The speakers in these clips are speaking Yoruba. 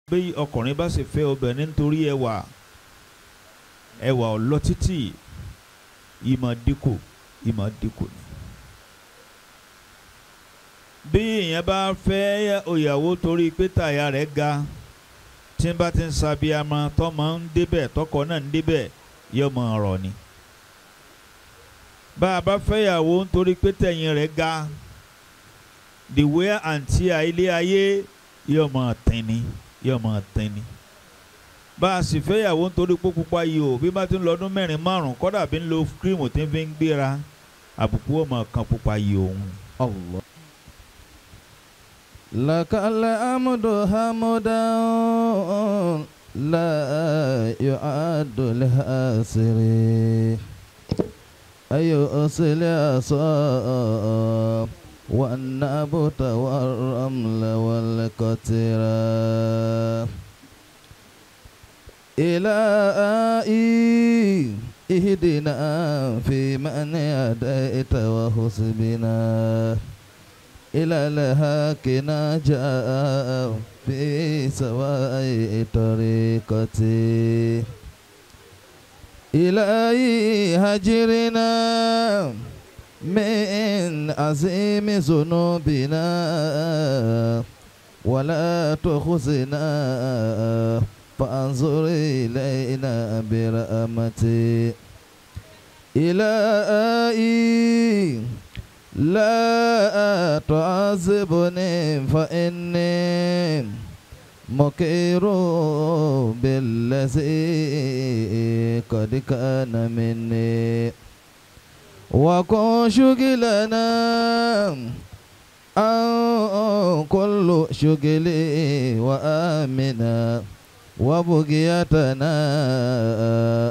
Bí ọkùnrin bá sì fẹ́ obìnrin nítorí ẹwà, ẹwà ọ̀lọ́ títì, ìmọ̀ dínkù, ìmọ̀ dínkù ni. Bí èèyàn bá fẹ́ ìyàwó torí pé tàyà rẹ̀ ga, tí n bá ti ń sabiamọ tọmọ ń débẹ̀ tọkọ náà ń débẹ̀, yóò mọ ọ̀rọ̀ ni. Bá a bá fẹ́ ìyàwó nítorí pé tẹ̀yìn rẹ̀ ga, the wear and tear ilé ayé yóò mọ tẹ̀ni, yóò mọ tẹ̀ni. Bá a sì fẹ́ ìyàwó nítorí pé pupa yìí o, bí bá ti ń lọ ọdún mẹ́rin márùn-ún, kọ́dà bí ń lo kírìmù tí ń fi ń gbéra, àbùkù ó máa kan pupa yìí òun. Allah. Lakal amdu hamdan la yu'addu lihasiri ayusil asab والنبت والرمل والقترة إلهي اهدنا فيمن هديت وحسبنا إلى الحق نجا في سواء طريقتي إلهي هجرنا من عظيم ذنوبنا ولا تخزنا فانظر إلينا برحمتك إلهي لا تعذبني فإني مقر بالذي قد كان مني وكن شغلنا عن كل شغل وآمنا وبغيتنا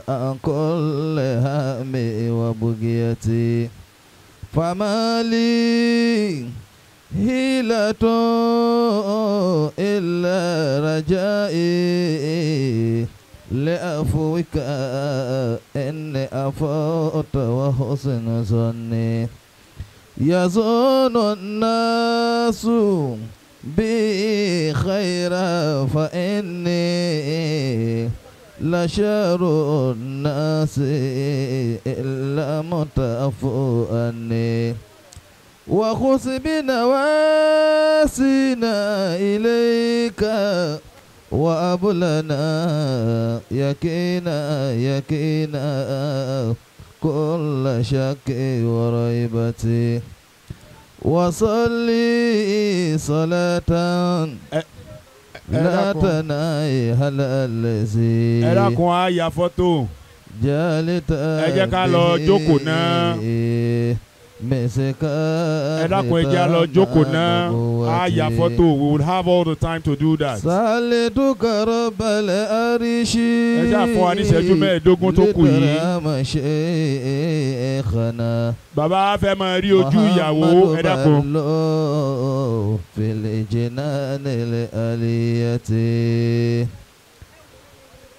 عن كل هم وبغيتي فما لي حيلة إلا رجائي لعفوك إني عفوت وحسن ظني يظن الناس بي خيرا فإني لشر الناس إلا متعفو عني وخذ بنواسينا إليك وأبلنا يقينا يقينا كل شك وريبة وصلي صلاة لا تناهي الذي Ẹ dákun, á ya fọ́tò. جعلت Ẹ jẹ́ ká lọ jókòó náà. Ẹ dákun, ẹ jẹ́ á lọ jókòó náà, á ya fọ́tò. We would have all the time to do that. سألتك رب العرش Ẹ ṣáà fún wa ní ìṣẹ́jú 15 tó kù yìí. لترحم شيخنا Bàbá fẹ́ máa rí ojú ìyàwó, ẹ dákun. محمد في الجنان الآلية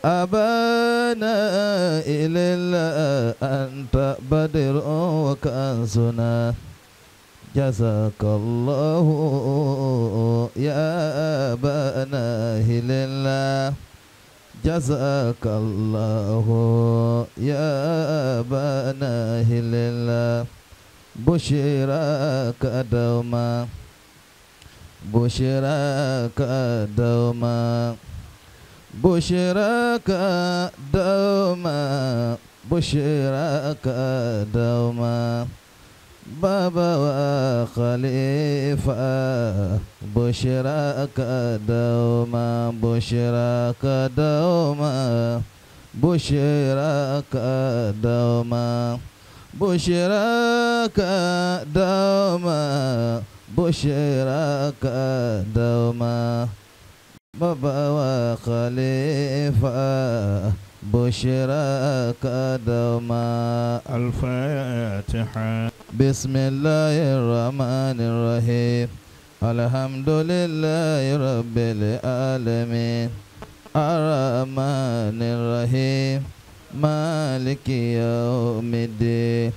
أبانا إلى الله أنت بدر وكنزنا جزاك الله يا أبانا لله جزاك الله يا أبانا لله بشراك دوما بشراك دوما بشراك دوما بشراك دوما بابا وخليفة بشراك دوما بشراك دوما بشراك دوما بشراك دوما بشراك دوما بابا وخليفة بشراك دوما. الفاتحة. بسم الله الرحمن الرحيم الحمد لله رب العالمين الرحمن الرحيم مالك يوم الدين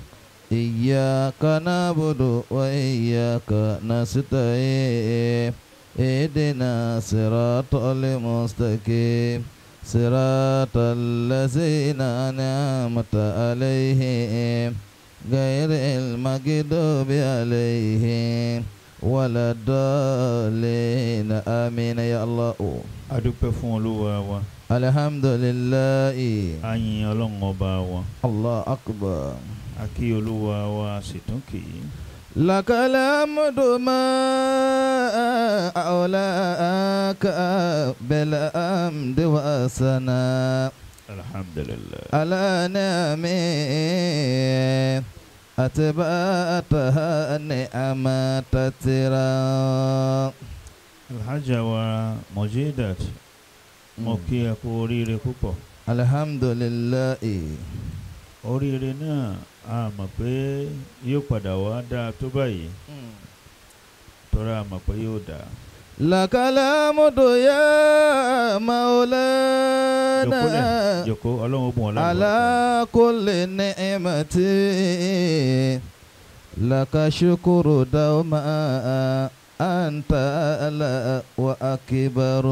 إياك نعبد وإياك نستعين. اهدنا صراط المستقيم صراط الذين أنعمت عليهم غير المغضوب عليهم ولا الضالين آمين يا الله. A dúpẹ́ fún Olúwa wa. الحمد لله. A yìn Ọlọ́run ọba wa. الله أكبر. A kí Olúwa wa sì tún kì í. لك الحمد ما أولاك بالحمد والثناء. Alhamdulillah. على نعمه أتبعتها نعمة ترى. Alhaja wa Mojidat, mo kí ẹ kú oríire púpọ̀. الحمد لله. Oríire náà a mọ̀ pé yóò padà wá dáa tó báyìí, tọ́ra a mọ̀ pé yóò dáa. لك الحمد يا مولانا. Jókòó lẹ̀, jókòó, Ọlọ́run ó bùn ọ́ lálùbáríkà. على كل نعمة لك شكر دوما أنت أعلى وأكبر.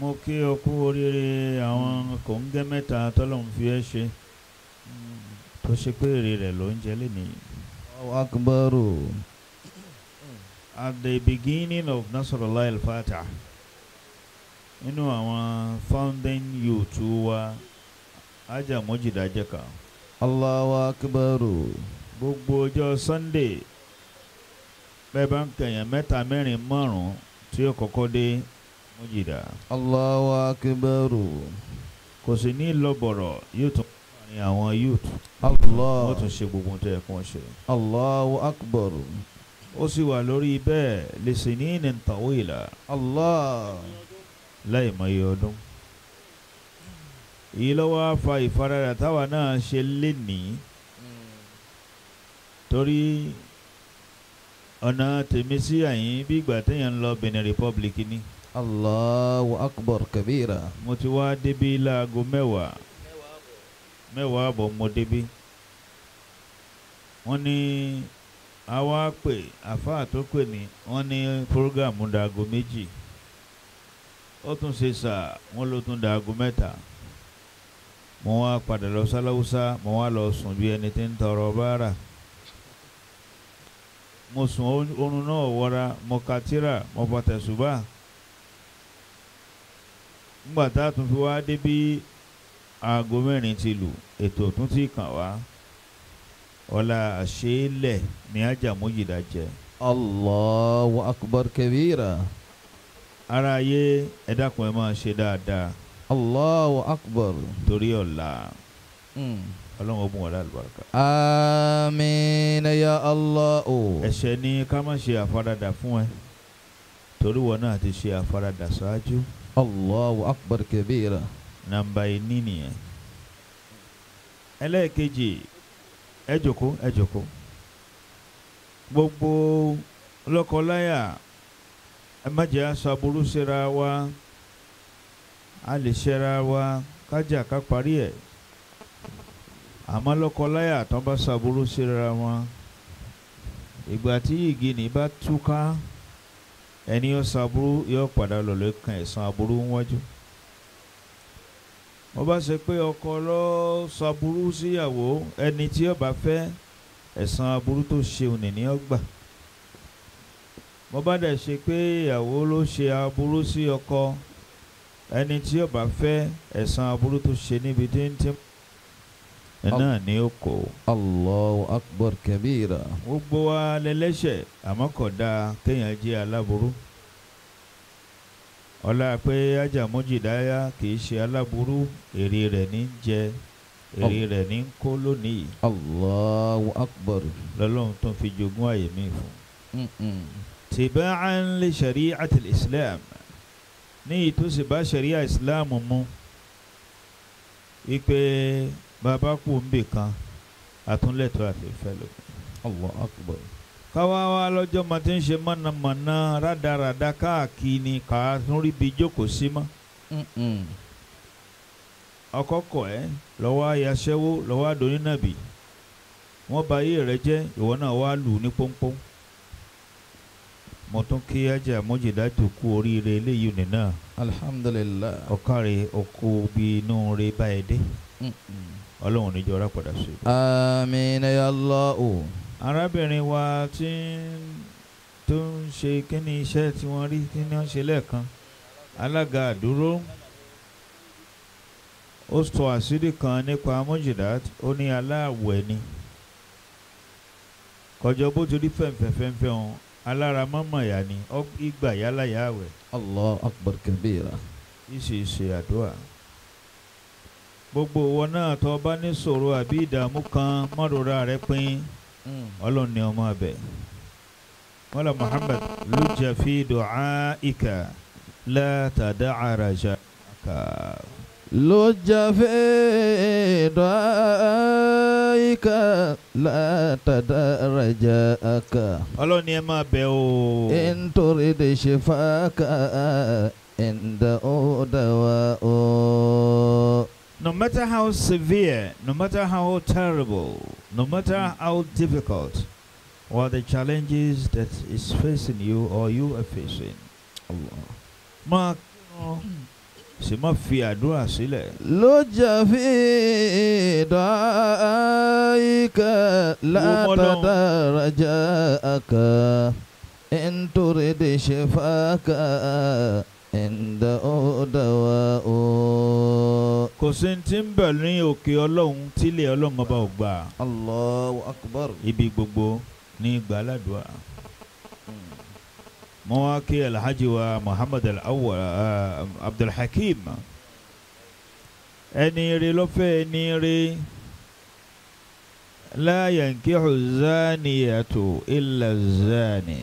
Mo kí ọ kú oríire àwọn kòńgẹ́ mẹ́ta tọ́lọ́run fi ẹ́ ṣe, tó ṣe pé èrè rẹ̀ ló ń jẹ lénìí. الله أكبر. At the beginning of Nasrullah al-Fatah, nínú àwọn founding youth wa, Haja Mojida jẹ́ kan. الله أكبر. Gbogbo ọjọ́ Sunday, bẹ́ẹ̀ bá ń kẹ̀yàn mẹ́ta mẹ́rin márùn-ún tí ó kọ́kọ́ dé, Mojida. الله أكبر. Kò sì ní lọ́bọ̀rọ̀, yóò tún ní àwọn youth, wọ́n الله tún ṣe gbogbo ohun tó yẹ kí wọ́n ṣe. الله أكبر. Ó sì wà lórí bẹ́ẹ̀ lè sì ní tawila, الله. láì mọye ọdún. Èyí ló wá fa ìfaradà táwa náà ṣe lénìí, torí ọ̀nà tèmi sí àyín bí ìgbà téèyàn ń lọ Benin Republic ni. الله أكبر كبيرا. Mo ti wá débí láago 10, 10:30 mo débí. Wọ́n ní àwa pè àfáà tó pè ní, wọ́n ní program daago 2, ó tún ṣe sà, wọ́n ló tún daago 3. Mo wá padà lọ sáláwúsá, mo wá lọ sùn bí ẹni tí ń tọrọ báárà. Mo sùn, oorun náà wọra, mo ka tírà, mo fa tẹ̀sùbà. Nígbà tá a tún fi wá débí, aago 4 ti lù, ètò tún ti kàn wá. Ọlá àṣeélẹ̀ ní Haja Mojida jẹ. الله أكبر كبيرا. Ara ayé, ẹ dákun, ẹ máa ṣe dáadáa الله أكبر. torí ọ̀la. Ọlọ́run ó bùn wọ́n lálùbáríkà. آمين يا الله. Ẹ̀ṣẹ̀ ni ká má ṣe àfaradà fún ẹ, torí wọn náà ti ṣe àfaradà ṣáájú. الله أكبر كبيرا. Nàmbà ìní nìyẹn. Ẹlẹ́ẹ̀kejì, ẹ jòkó, ẹ jòkó. Gbogbo lọ́kọláya, ẹ má jẹ́ aṣọ aburú síra wa. A lè ṣẹra wa kájà ká parí ẹ̀, àmọ́ lọ́kọláya tó bá ṣàbúrú síra wọn, ìgbà tí igi ní bá túká, ẹni yóò ṣàbúrú yóò padà lọ́lọ́ kan ẹ̀san aburú wájú. Wọ́n bá ṣe pé ọkọ ló ṣàbúrú síyàwó, ẹni tí ó bá fẹ́, ẹ̀san aburú tó ṣe òní ní ọgbà. Wọ́n bá dẹ̀ ṣe pé ìyàwó ló ṣe aburú sí ọkọ, ẹni tí ó bá fẹ́, ẹ̀san aburú tó ṣe níbi tí ń tí náà ní ó kó. Allahu akbar kabira. Gbogbo wa lẹ́lẹ́ṣẹ̀, àmọ́ kò dáa kéèyàn jẹ́ aláburú. Ọlá pé Haja Mojidaya kì í ṣe aláburú, èrè rẹ̀ ní jẹ, èrè rẹ̀ ní kó lónìí. Allahu akbar. Lọ́lọ́run tó fi jogún àyè mi fún. Tiba'an li shari'ati al-Islam, ní ìtòsí bá sharia Islam mu, wípé bàbá kú ń bì kan, àtúnlẹ̀tọ̀ àti ìfẹ́ lò. Allahu akbar. Káwá wa lọ́jọ́ ma ti ń ṣe mọ̀nàmọ́ná rádaràda káàkiri ni kà á tún rí bi jókòó sí mọ́. Ọkọ kọ̀ ẹ́ lọ́wọ́ ayaṣẹ́wó, lọ́wọ́ adonínàbì, wọ́n ba ayé rẹ jẹ́, ìwọ náà wá lù ní pọ́npọ́n. Mo tún kí Ajá Mójìdá tó kú oríire eléyìí nì náà. Alhamdulillah. Ọ̀kàrẹ̀ ọkọ̀ bí inú rẹ̀ báyìí dé. Ọlọ́run níjọra padà sí. Àmín ya Allah. Arábìnrin wa tí tó ń ṣe kíni iṣẹ́ tí wọ́n rí kíni wọ́n ṣe lẹ́ẹ̀kan, alága àdúró, ó sọ àṣírí kan nípa Mójìdá, ó ní aláàwẹ̀ ni. Kọjọ bó ti rí fẹ̀ǹfẹ̀fẹ̀ǹfẹ̀ hàn, alára mọ́mọ́ yà ni, ìgbà yálà yà wẹ̀. Allahu akbar kabira. Ìṣe ṣe àdúrà. Gbogbo ìwọ náà tó bá ní ṣòro àbí ìdààmú kan, mọ́rora rẹ pín. Ọlọ́run ni ọmọ abẹ. Wala Muhammad lujja fi du'aika la tada'a raja'aka. Lujja fi du'aika la tada'a raja'aka. Ọlọ́run ni ẹ máa bẹ̀ o. In turid shifaka inda dawa'u. No matter how severe, no matter how terrible, no matter how difficult, or the challenges that is facing you or you are facing, Allah. Máa sì má fi àdúrà sílẹ̀. Lujja fi du'aika la tada'a raja'aka. In turid shifaka inda dawa'u. Kò sí tí ń bẹ̀ ní òkè Ọlọ́run tílé Ọlọ́run ọba ò gbà. Allahu akbar. Ibi gbogbo ní ìgbà aládùá. Mo wá kí Alhaji wa Muhammad Al-Awwal Abdulhakeem. Ẹni rí lọ́fẹ́ ẹni rí. La yankihu zaniyatu illa zani.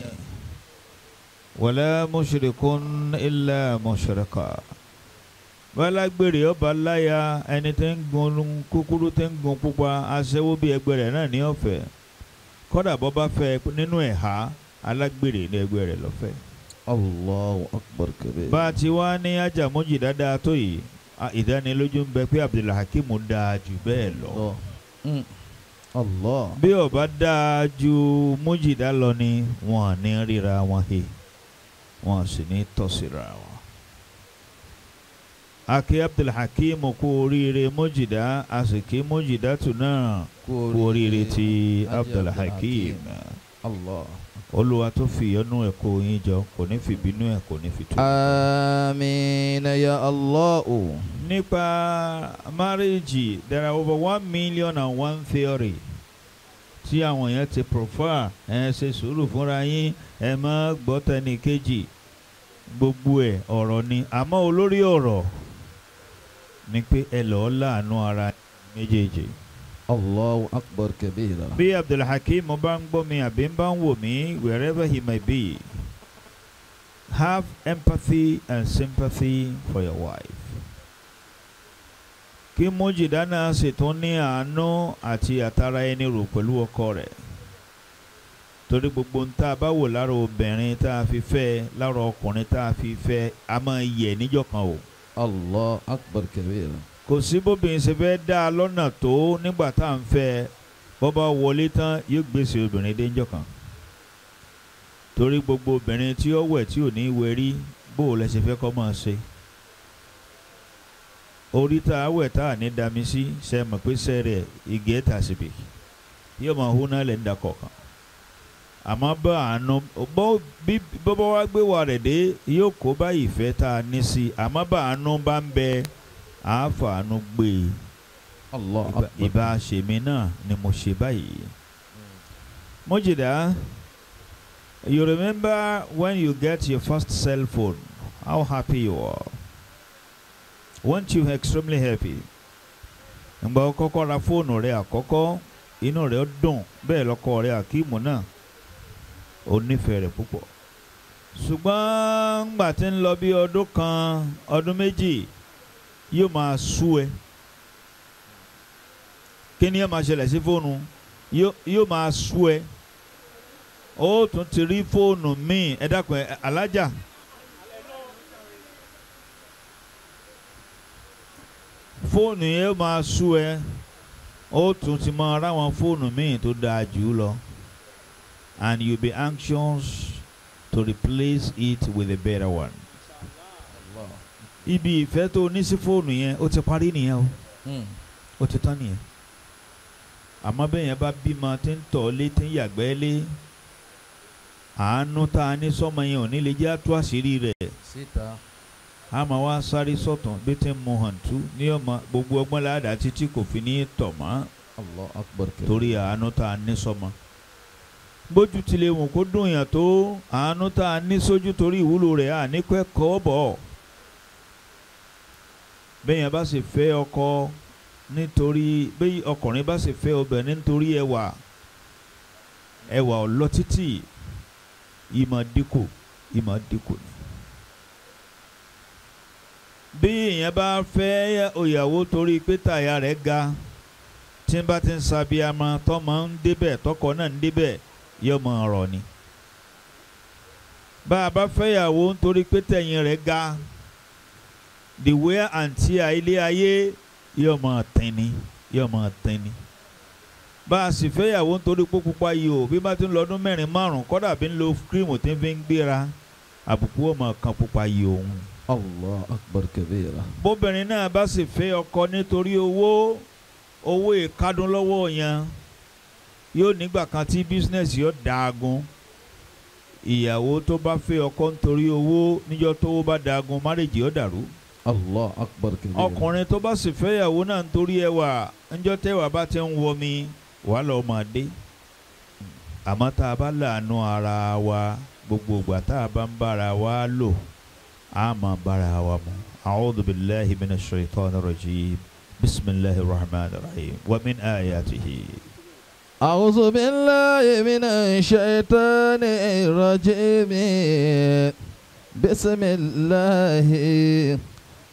Wala mushrikun illa mushrika. Bálágbèrè ọba láya ẹni tí ń gun kúkúrú tí ń gun pupa aṣẹ́wó bí ẹgbẹ́ rẹ̀ náà ní ọ̀fẹ́. Kọ́dà bọ́ bá fẹ́ nínú ẹ̀há alágbèrè ní ẹgbẹ́ rẹ̀ lọ́fẹ́. Allahu akbar kabir. Bá a ti wá ní Ajá Mójìdá dáa tó yìí, ìdánilójú ń bẹ pé Abdulhakeem dáa jù bẹ́ẹ̀ lọ. Allah. Bí ọba dáa ju Mójìdá lọ ni wọn ní ríra wọn he, wọn sì ní tọ́síra wọn. Aki Abdulhakeem kú oríire Mójìdá, a sì kí Mójìdá tù náà kú oríire ti Abdulhakeem. Allah. Olúwa tó fi ìyọ́nú ẹ̀ kó yín jọ, kò ní fi bínú ẹ̀, kò ní fi tú. Àmín ya Allah. Nípa marriage, there are over 1,000,001 theory tí àwọn èèyàn ti prefer. Ẹ ṣe sùúrù fúnra yín, ẹ má gbọ́ tẹnì kejì, gbogbo ẹ̀ ọ̀rọ̀ ni. Àmọ́ olórí ọ̀rọ̀ ni pé ẹ lọ́ọ́ láàánú ara méjèèjì. Allahu akbar kabira. Bí Abdulhakeem bá ń gbọ́ mi àbí ń bá ń wò mí, wherever he may be, have empathy and sympathy for your wife. Kí Mójìdá náà sì tún ní àánú àti àtàrà ẹni rò pẹ̀lú ọkọ rẹ̀. Torí gbogbo ń tá a bá wò lára obìnrin tá a fi fẹ́, lára ọkùnrin tá a fi fẹ́, a máa yẹ̀ níjọ́ kan o. Allahu akbar kabira. Kò sí bóbìnrin ṣe fẹ́ dá a lọ́nà tó nígbà tá à ń fẹ́, bọ́ bá wọlé tán yóò gbèsè obìnrin dé níjọ́ kan. Torí gbogbo obìnrin tí ó wẹ̀ tí ò ní wẹ̀ rí, bó o lẹ ṣe fẹ́ kọ́ máa ṣe. Orí tá a wẹ̀ tá a ní dami sí, ṣe mọ̀ pé ṣe rẹ̀ igi ẹ̀ tà síbi yóò máa hún náà lẹ̀ ń da kọ̀ọ̀kan. Àmọ́ bá àánú bí bọ́bá wá gbé wa rẹ̀ dé yóò kó bá ìfẹ́ tá a ní sí. Àmọ́ bá àánú bá ń bẹ, àáfàánú gbé e. Ìbá ṣèmi náà ni mo ṣe báyìí. Mójìdá, you remember when you get your first cell phone, how happy you are. Weren't you extremely happy? Ǹgbà kọ́kọ́ ra fóònù rẹ àkọ́kọ́, inú rẹ dùn, bẹ́ẹ̀ lọ́kọ rẹ Akeem náà, ó nífẹ̀ẹ́ rẹ̀ púpọ̀. Ṣùgbọ́n ńgbà tí ń lọ bí ọdún kan, ọdún méjì, yóò máa sú ẹ. Kí ni yóò máa ṣẹlẹ̀ sí fóònù? Yóò máa sú ẹ. Ó tún ti rí fóònù míì. Ẹ dákun ẹ alájà. Fóònù yẹn máa sú ẹ. Ó tún ti máa ráwọn fóònù míì tó dáa jù lọ. And you be anxious to replace it with a better one. Ibi ìfẹ́ tó ní sí fóònù yẹn ó ti parí nìyẹn o, ó ti tán nìyẹn. Àmọ́ bẹ́ẹ̀ yẹn bá bímọ tí ń tọ̀ lé tí ń yàgbẹ́ lé, àánú tá a ní sọ́mọ yẹn ò ní lè jẹ́ àtú àṣírí rẹ̀. A máa wá sáré sọ̀tàn bí tí ń mu hàntú ní ọmọ gbogbo ọgbọ́n ládàá títí kò fi ní tọ̀ mọ́. Torí àánú tá a ní sọ́mọ. Bójú tilẹ̀ wù kó dùn yàn tó, àánú tá a ní sójú torí ìwúlò rẹ̀ à ní kẹ́kọ̀ọ́ bọ̀. Bẹ́ẹ̀ yẹn bá sì fẹ́ ọkọ nítorí bẹ́ẹ̀ ọkùnrin bá sì fẹ́ obìnrin nítorí ẹwà, ẹwà ọ̀lọ́ títì, ìmọ̀ dínkù, ìmọ̀ dínkù ni. Bí èèyàn bá fẹ́ òyàwó torí pé tàyà rẹ̀ ga, tí n bá ti ń sabiamọ tọmọ ń débẹ̀ tọkọ náà ń débẹ̀, yóò mọ ọ̀rọ̀ ni. Bá a bá fẹ́yàwó nítorí pé tẹ̀yìn rẹ̀ ga, the wear and tear ilé ayé yóò mọ tẹ́ni, yóò mọ tẹ́ni. Bá a sì fẹ́yàwó nítorí pé pupa yìí o, bí bá ti ń lọ ọdún mẹ́rin márùn-ún kọ́dà bí ń lo kírìmù tí ń fi ń gbéra, àbùkù ó máa kan pupa yìí òun. Allah akbar kabira. Bóbìnrin náà bá sì fẹ́ ọkọ nítorí owó, owó ìkádùn lọ́wọ́ yẹn, yóò nígbà kan tí bísínẹ́sì yóò daagun. Ìyàwó tó bá fẹ́ ọkọ nítorí owó, níjọ́ tó bá daagun, márèjì yóò dàrú. Allah akbar kabira. Ọkùnrin tó bá sì fẹ́ ìyàwó náà nítorí ẹwà, níjọ́ tẹ́wà bá ti ń wọmi, wàá lọ́ọ́ máa dé. Àmọ́ tá a bá láàánú ara wa, gbogbo ìgbà tá a bá ń bára wa lò, a máa bára wa mu. A'udhu billahi minash shaitanir rajim. Bismillahir rahmanir rahim. Wa min ayatihi. A'udhu billahi minash shaitanir rajim. Bismillahir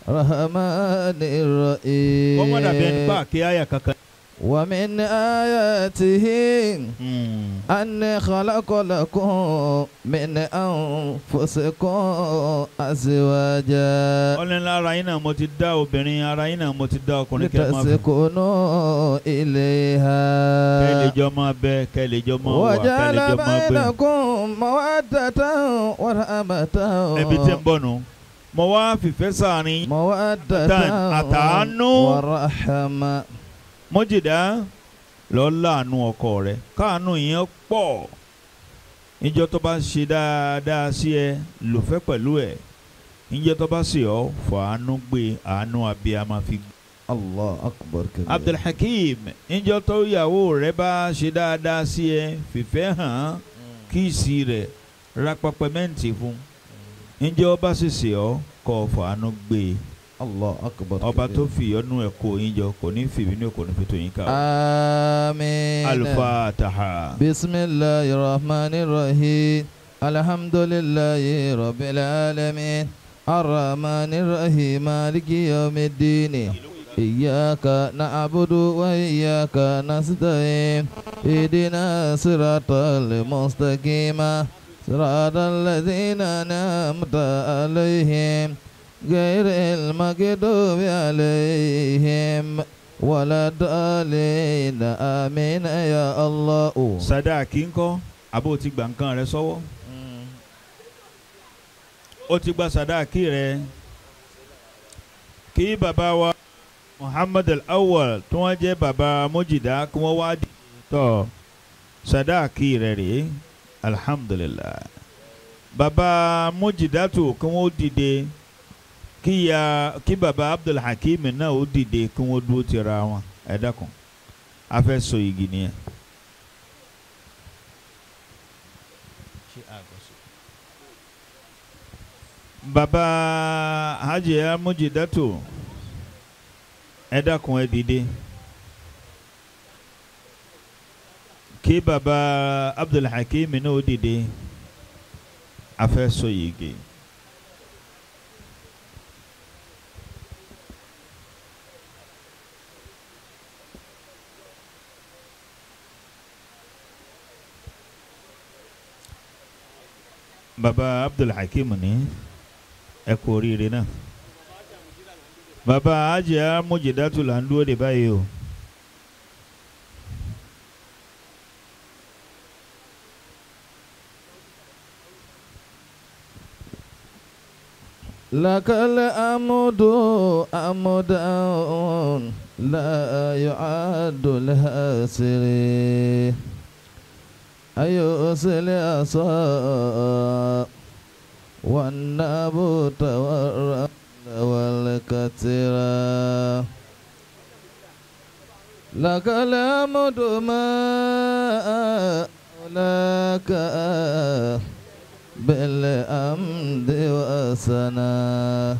rahmanir rahim. Kọ́mọ́ dàbí ẹni pa kí àyà kankan. ومن آياته أن خلق لكم من أنفسكم أزواجا. Ọlọ́run ara yín náà mo ti dá obìnrin, ara yín náà mo ti dá ọkùnrin kẹ́ máa fi. لتسكنوا إليها. Kẹ́ lè jọ máa bẹ, kẹ́ lè jọ máa wà, kẹ́ lè وجعل jọ máa gbé. بينكم مودة ورحمة. Ẹbí tí ń bọ̀ nù. Mo wá fìfẹ́ sáàrin. مودة àtàánú. ورحمة. Mọ́jìdá lọ láàánú ọkọ rẹ, káàánú yẹn pọ̀. Níjọ́ tó bá ṣe dáadáa sí ẹ, lòfẹ́ pẹ̀lú ẹ. Níjọ́ tó bá sì ọ́, fàánú gbé, àánú abiyamọ fi gbé. Allah akbar kabir. Abdulhakeem, níjọ́ tó ìyàwó rẹ bá ṣe dáadáa sí ẹ, fìfẹ́ hàn, kíìsì rẹ̀, ra pẹpẹmẹ́ǹtì fún. Níjọ́ bá sì sì ọ́, kọ́ fàánú gbé. Allah akbar. Ọba tó fi ìyọ́nú ẹ̀ kó yín jọ, kò ní fi ìbínú ẹ̀ kò ní fi tó yín ká. Àmín. Al-Fatiha. Bismillahir rahmanir rahim. Alhamdulillahi rabbil alamin. Arrahmanir rahim. Maliki yawmiddin. Iyyaka na'budu wa iyyaka nasta'in. Ihdina siratal mustaqim. Siratal ladzina an'amta alaihim. غير المغضوب عليهم ولا الضالين آمين يا الله. Sàdáàkì ńkọ́, àbó ti gba nǹkan rẹ sọ́wọ́? Ó ti gba sàdáàkì rẹ. Kí bàbá wa Muhammad Al-Awwal tí wọ́n jẹ́ bàbá Mojida kí wọ́n wá dì tọ́ sàdáàkì rẹ rèé, alhamdulillah. Bàbá Mojidatu kí wọ́n dìde, kí baba Abdulhakeem náà ó dìde kí wọ́n dúró ti ra wọn. Ẹ dákun, a fẹ́ so igi nìyẹn. Baba Hajiya Mujidatu, ẹ dákun ẹ dìde. Kí baba Abdulhakeem náà ó dìde, a fẹ́ so igi. Baba Abdulhakeem ní ẹ kú oríire náà. Baba Hajiya Mujidatu là ń dúró de báyìí o. لك الحمد حمدا لا يعد الحاصر أيؤسل العصا والنبت والرمل والكثير لك الحمد ما لك بالحمد والثناء.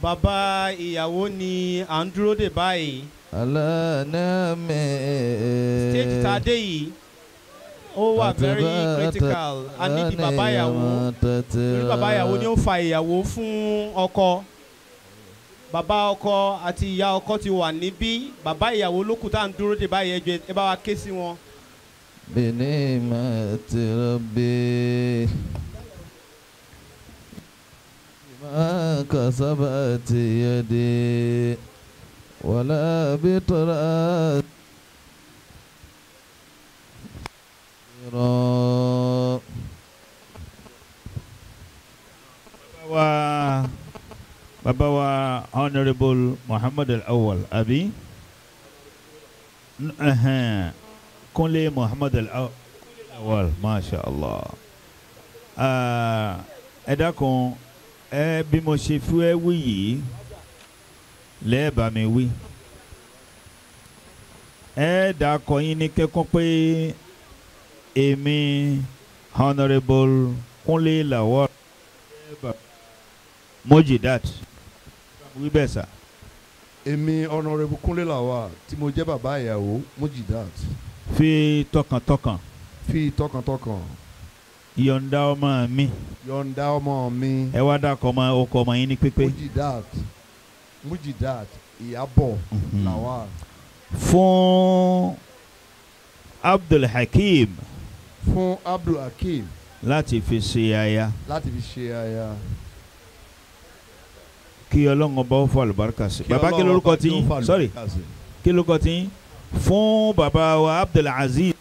Bàbá ìyàwó ni à ń dúró dè báyìí. على نعمه Stage tá a dé yìí ó wà very critical. A ní di bàbá ìyàwó, torí bàbá ìyàwó ni ó fa ìyàwó fún ọkọ. Bàbá ọkọ àti ìyá ọkọ ti wà níbí. Bàbá ìyàwó ló kù tá à ń dúró dè báyìí. Ẹ jọ̀ọ́, ẹ bá wa ké sí wọn. بنعمة ربي ما كسبت يدي ولا بطرات. Wa bàbá wa Honourable Muhammad Al-Awwal àbí Kúnlé Muhammad Al-Awwal, masha Allah. Ẹ dákun, ẹ bí mo ṣe fi ẹ wí yìí lẹ́ẹ̀bà mi wí. Ẹ dákọ̀ yín ní kẹ́kọ̀ọ́ pé èmi Honourable Kúnlé Lawal Mojidat wí bẹ́ẹ̀ sà. Èmi Honourable Kúnlé Lawal tí mo jẹ́ bàbá ìyàwó Mojidat. Fi tọkàntọkàn. Fi tọkàntọkàn. Yọ̀ǹda ọmọ mi. Yọ̀ǹda ọmọ mi. Ẹ wá dákọ̀ ọmọ ọkọ ọmọ yín ní pípé. Mojidat Mojidat Ìyábọ̀ Lawal. Fún Abdulhakeem. Fún Abdulhakeem. Láti fi ṣe aya. Láti fi ṣe aya. Kí Ọlọ́run ọba ó fọ àlùbáríkà sí. Bàbá kí lórúkọ tí yín? Sorry, kí lórúkọ tí yín? Fún bàbá wa Abdulaziz.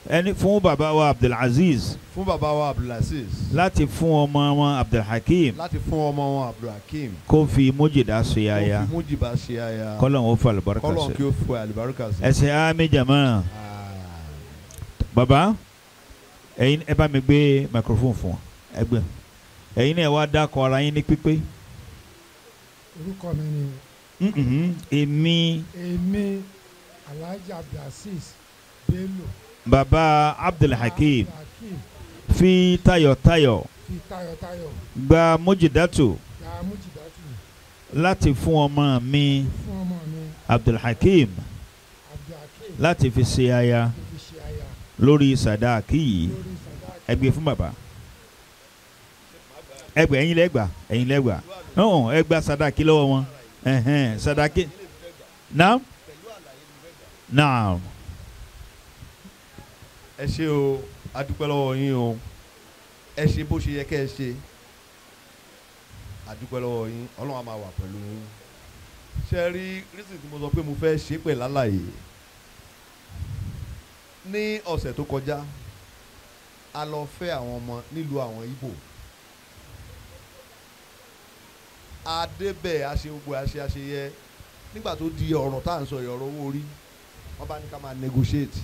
Ẹni fún bàbá wa Abdulaziz. Fún bàbá wa Abdulaziz. Láti fún ọmọ wọn Abdulhakeem. Láti fún ọmọ wọn Abdulhakeem. Kó fi Mojida ṣe aya. Kó fi Mojida ṣe aya. Kọ́lọ́n ó fọ àlùbáríkà sí. Kọ́lọ́n kí ó fọ àlùbáríkà sí. Ẹ ṣe àmì jàmá. Bàbá ẹ̀yin ẹ bá mi gbé microphone fún ẹ gbé. Ẹ̀yin náà wá dákọ̀ ara yín ní pípé. Orúkọ mi ni. Èmi. Èmi Alhaji Abdulaziz Bello. Bàbá Abdulhakeem fi tayọ̀tayọ̀. Fi tayọ̀tayọ̀. Gba Mojidatu. Gba Mojidatu. Láti fún ọmọ mi. Fún ọmọ mi. Abdulhakeem. Abdulhakeem. Láti fi ṣe aya. Láti fi ṣe aya. Lórí sàdáàkì yìí. Lórí sàdáàkì. Ẹ gbé fún bàbá. Ẹ gbà, ẹ̀yin lẹ́gbà, ẹ̀yin lẹ́gbà. Ẹ gba sàdáàkì lọ́wọ́ wọn. Sàdáàkì. Naam. Naam. Ẹ ṣé o, a dúpẹ́ lọ́wọ́ yín o. Ẹ ṣe bó ṣe yẹ kẹ́ ẹ ṣe. A dúpẹ́ lọ́wọ́ yín, Ọlọ́run á máa wà pẹ̀lú yín. Ṣé rí reason tí mo sọ pé mo fẹ́ ṣe pẹ̀lú àlàyé? Ní ọ̀sẹ̀ tó kọjá, a lọ fẹ́ àwọn ọmọ nílùú àwọn Ìgbò. A débẹ̀, a ṣe gbogbo àṣe àṣeyẹ. Nígbà tó di ọ̀rọ̀ tá à ń sọ ọ̀rọ̀ owó orí, wọ́n bá ní ká máa negotiate.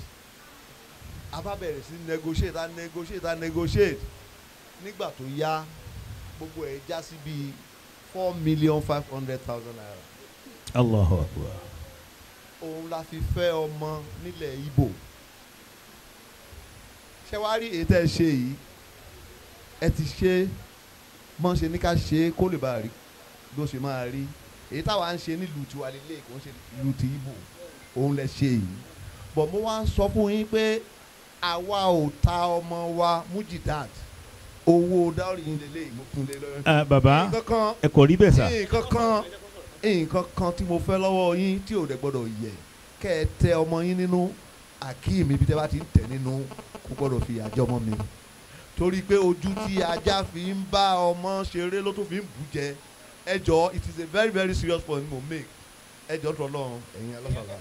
A bá bẹ̀rẹ̀ sí negotiate, a negotiate, a negotiate. Nígbà tó yá, gbogbo ẹ̀ já sí bíi 4,500,000 naira. Allahu Akbar. Òun la fi fẹ́ ọmọ nílẹ̀ Ìgbò. Ṣé wàá rí èyí tẹ́ ẹ ṣe yìí? Ẹ ti ṣe mọ́ ṣe ní ká ṣe kó lè bá a rí bó ṣe máa rí. Èyí táwa ń ṣe nílùú tiwa lélẹ̀ kò ń ṣe ìlú ti Ìgbò. Òun lẹ ṣe yìí. Bọ̀ mo wá ń sọ fún yín pé àwa ò ta ọmọ wa Mujidat. Owó dáwọ́rì yín lélẹ̀ ìmọ̀kúnlé lọ́wọ́. Bàbá ẹ kò rí bẹ́ẹ̀ sà. Nǹkan kan tí mo fẹ́ lọ́wọ́ yín tí ò dẹ̀ gbọ́dọ̀ yẹ kẹ́ ẹ tẹ ọmọ yín nínú Akeem ibi tẹ́ bá ti ń tẹ̀ nínú kò gbọ́dọ̀ fi àjọ ọmọ mi. Torí pé ojú tí ajá fi ń bá ọmọ ṣeré ló tún fi ń bù jẹ. Ẹ jọ̀ọ́, it is a very very serious point mo make. Ẹ jọ̀ọ́ tó lọ́run ẹ̀yin alọ́sàlá.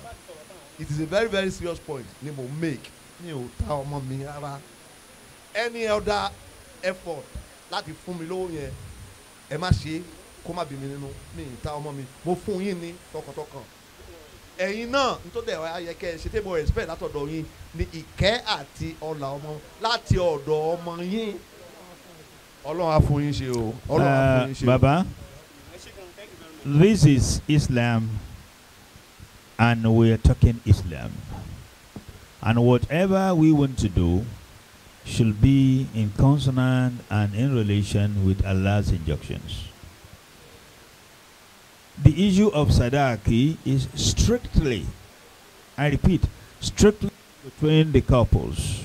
It is a very very serious point ni mo make. Mi ò ta ọmọ mi rárá. Any other effort láti fún mi lówó yẹn Ẹ má ṣe kó má bí mi nínú, mi ì ta ọmọ mi, mo fún yín ní tọkàntọkàn. Ẹ̀yin náà nítorí ẹ̀ ayẹ kẹ́ ẹ ṣe tẹ́ mo respect látọ̀dọ̀ yín ní ìkẹ́ àti ọlà ọmọ láti ọ̀dọ̀ ọmọ yín. Ọlọ́run á fún yín ṣe o, Ọlọ́run á fún yín ṣe o. Baba, this is Islam and we are talking Islam. And whatever we want to do should be in consonant and in relation with Allah's injunctions. The issue of sadaqi is strictly, I repeat, strictly between the couples.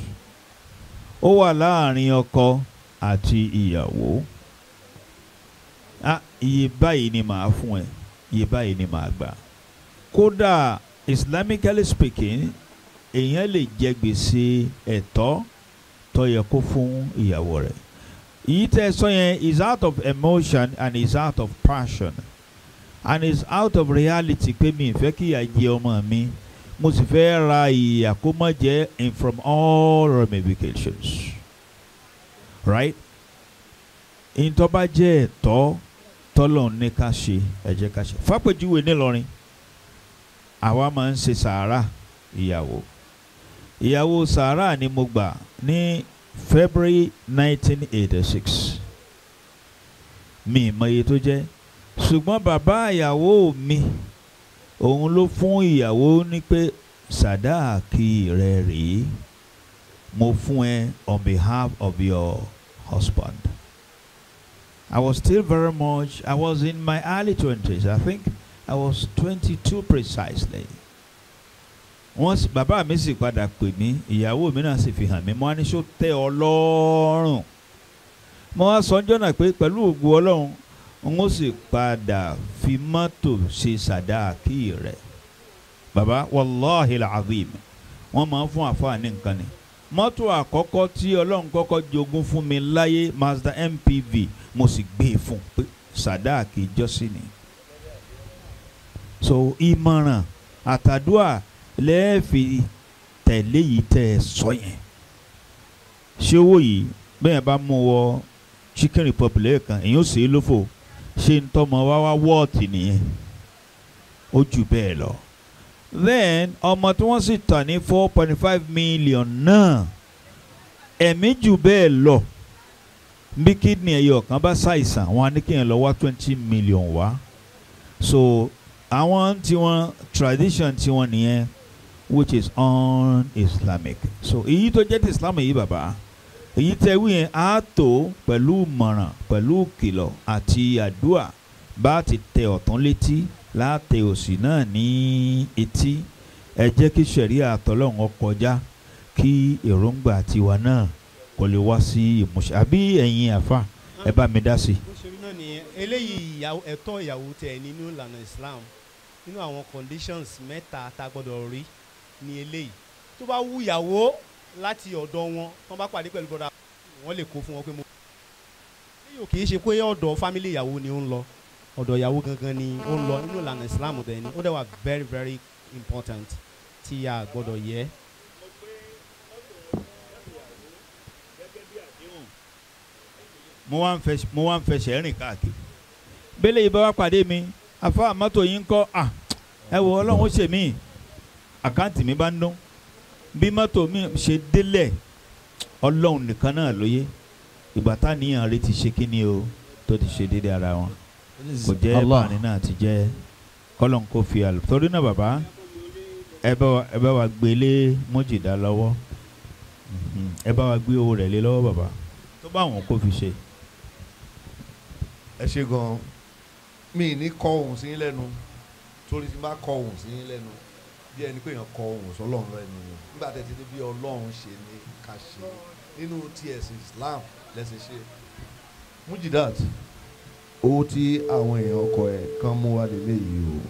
Ó wà láàrin ọkọ àti ìyàwó. Ah, iye báyìí ni màá fún ẹ, iye báyìí ni màá gbà. Kódà, Islamically speaking, èèyàn lè jẹ gbèsè ẹ̀tọ́ tó yẹ kó fún ìyàwó rẹ̀. Èyí tẹ́ ẹ sọ yẹn is out of emotion and is out of passion and is out of reality pé mi ì fẹ́ kí ìyà jẹ ọmọ mi, mo sì fẹ́ ra ìyà kó má jẹ́ in from all ramifications, right? Ìtọ́ bá jẹ́ ẹ̀tọ́ tọ́lọ̀ ní ká ṣe, ẹ jẹ́ ká ṣe. Fápèjúwe nílọrin, àwa máa ń ṣe sàárà ìyàwó. Ìyàwó sàárà ni mo gbà ní February 1986. Mi ì mọ iye tó jẹ́, ṣùgbọ́n bàbá ìyàwó mi òun ló fún ìyàwó ní pé sàdáàkì rẹ rèé, mo fún ẹ on behalf of your husband. I was still very much, I was in my early 20s. I think I was 22 precisely. Wọ́n sì bàbá mi sì padà pè mí, ìyàwó mi náà sì fi hàn mí, mo wá ní ṣó tẹ́ ọ lọ́rùn. Mo wá sọ ọjọ́ náà pé pẹ̀lú ògo Ọlọ́run, n ó sì padà fi mọ́tò ṣe sàdáàkì rẹ̀. Bàbá, wàláhi alazim, wọ́n máa ń fún àfáà ní nǹkan ni. Mọ́tò àkọ́kọ́ tí Ọlọ́run kọ́kọ́ jogún fún mi láyé, Mazda MPV, mo sì gbé e fún pé sàdáàkì jọ́sìn ni. So ìmọ̀ràn àtàdúà lẹ́ẹ̀fì tẹ̀lé yìí tẹ́ ẹ sọ yẹn. Ṣé owó yìí bẹ́ẹ̀ bá mú wọ Chicken Republic lẹ́ẹ̀kan, èyàn ó sì é lófò? Ṣé ń tọ́mọ wá wá wọ́ọ̀tì nìyẹn? Ó jù bẹ́ẹ̀ lọ. Then ọmọ tí wọ́n sì tà ní 4.5 million náà, ẹ̀mí jù bẹ́ẹ̀ lọ. Bí kidney ẹyọ kan bá ṣàìsàn, wọn á ní kí yẹn lọ wá 20 million wá. So àwọn tiwọn tradition tiwọn nìyẹn, which is un-Islamic. So èyí tó jẹ́ ti Islam yìí, bàbá, èyí tẹ́ wí yẹn á tó pẹ̀lú ìmọ̀ràn, pẹ̀lú ìkìlọ̀ àti àdúà, bá ti tẹ ọ̀tún létí láti òsì náà ní etí. Ẹ jẹ́ kí ṣẹ̀ríà àtọ́lọ́run kọjá kí èròǹgbà tiwa náà kò lè wá sí ìmúṣẹ. Àbí ẹ̀yin àfa, ẹ bá mi dá sí i. Bó ṣe rí náà nìyẹn. Eléyìí ìyàwó, ẹ̀tọ́ ìyàwó tẹ̀ nínú ìlànà Islam, nínú àwọn conditions mẹ́ta tá a gbọ́dọ̀ rí ní eléyìí. Tó bá wù ìyàwó láti ọ̀dọ̀ wọn, tó bá pàdé pẹ̀lú brother, wọ́n lè kó fún wọn pé mo. Eléyìí ò kì í ṣe pé ọ̀dọ̀ family ìyàwó ni ó ń lọ, ọ̀dọ̀ ìyàwó gangan ni ó ń lọ nínú ìlànà Islam dẹ̀ ni. Ó dẹ̀ wà very very important tí a gbọ́dọ̀ yẹ. Mo wá ń fẹsẹ̀ rìn káàkiri. Bẹ́lẹ̀ yìí bá wá pàdé mi, àfa mọ́tò yìí ń kọ́ à, ẹ wo Ọlọ́run ó ṣe mí, account mi bá ń dún. Bí mọ́tò mi ṣe délẹ̀, Ọlọ́run nìkan náà lóye. Ìgbà táníyàn rẹ ti ṣe kíni o tó ti ṣe déédéé ara wọn. Kò jẹ́ Allah. Báàní náà ti jẹ́ kọ́lọ́n kó fi àlù. Torí náà bàbá, ẹ bá wa gbé lé Mójìdá lọ́wọ́. Ẹ bá wa gbé owó rẹ̀ lé lọ́wọ́ bàbá. Tó bá wọn kó fi ṣe. Ẹ ṣe gan. Mi ní kọ ohùn sí yín lẹ́nu, torí tí n bá kọ ohùn sí yín lẹ́nu, bí ẹni pé èèyàn kọ ohùn sọ́lọ́run lẹ́nu ni. Nígbà tẹ́ ti ní bí Ọlọ́run ṣe ní ká ṣe nínú tí ẹ̀sìn Islam lẹ́sìn ṣe. Mujidat, owó tí àwọn èèyàn ọkọ ẹ̀ kan mú wá lélẹ̀ yìí o.